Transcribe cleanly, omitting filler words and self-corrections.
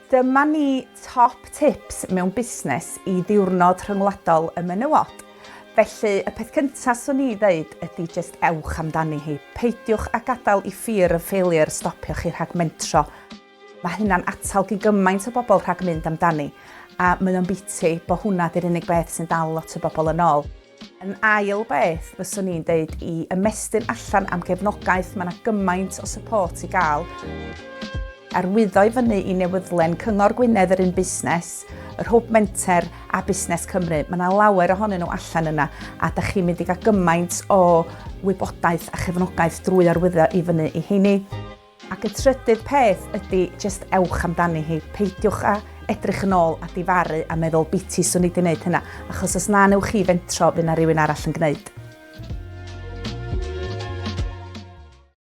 Dyma ni top tips mewn busnes i Ddiwrnod Rhyngwladol y Menywod. Felly, y peth cyntaf swn i ddeud ydy jyst ewch amdani hi. Peidiwch â gadael i fear of failure stopio chi rhag mentro. Mae hynna'n atal gyn gymaint o bobl rhag mynd amdani, a mae o'n biti bod hwnna 'di'r unig beth sy'n dal lot o bobl yn ôl. Yn ail beth, fyswn i'n deud i ymestyn allan am gefnogaeth, mae 'na gymaint o support i gael. Arwyddo i fyny i newyddlen Cyngor Gwynedd yr Un Busnes, yr Hwb Menter a Busnes Cymru. Mae 'na lawer ohonyn nhw allan yna a da chi'n mynd i gael gymaint o wybodaeth a chefnogaeth drwy arwyddo i fyny i heini. Ac y trydydd peth ydy jyst ewch amdani hi, peidiwch â edrych yn ôl a difaru a meddwl biti swn i 'di wneud hynna, achos os na newch chi fentro fydd 'na rywun arall yn gwneud.